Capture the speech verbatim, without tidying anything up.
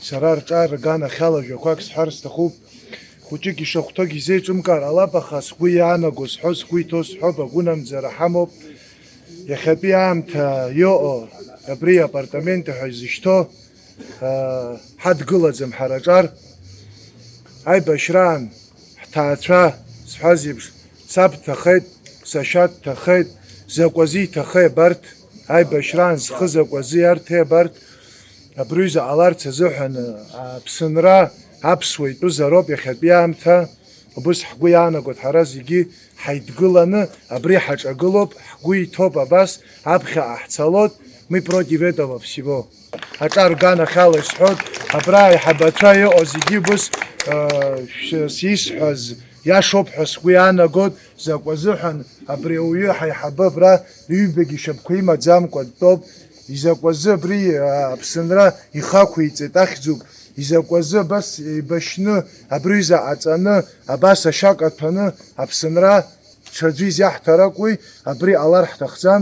Сара рҿар рганахьала жәақәак сҳәар сҭахуп. Хәыҷык ишахәҭоугьы изеиҿымкаар ҟалап, аха сгәы иаанаго сҳәо, сгәы иҭоу сҳәоуп, агәынамӡара ҳамоуп. Иахьатәи аамҭа иҟоу абри апартаменти ҳәа изышьҭоу, аа, ҳадгылаӡам ҳара аҿар. Аибашьраан ҳҭаацәа, сҳәаз еиԥш, саб дҭахеит, сашьа дҭахеит, закәазы иҭахеи абарҭ, аибашьраан зхы закәазы иарҭеи абарҭ, абри аҩыза ҟаларц азыҳәан, Аԥсынра аԥсуа итәызароуп иахьатәи аамҭа. Убыс ҳгәы иаанагоит, ҳара зегьы ҳаидгыланы абри ҳаҿагылоуп, ҳгәы иҭоуп абас, аԥхьаҟа ҳцалоит, мы против этого всего. Аҿар рганахьала исҳәоит, абра аиҳабацәа иҟоу зегьы убыс, э, шә-, сисҳәаз иашоуп ҳәа сгәы иаанагоит, закәазыҳәан абри ауаҩы ҳаиҳабы абра ҩбагьы шьапқәа имаӡамкәа дтәоуп, изакәазы абри, э, Аԥсынра ихақәиҵеит ахьӡуп, изакәазы абас еибашьны, абри заҟаҵаны, абас ашьа каҭәаны Аԥсынра ҽаӡәы изиаҳҭар акәи, абри ҟалар ҳҭахӡам,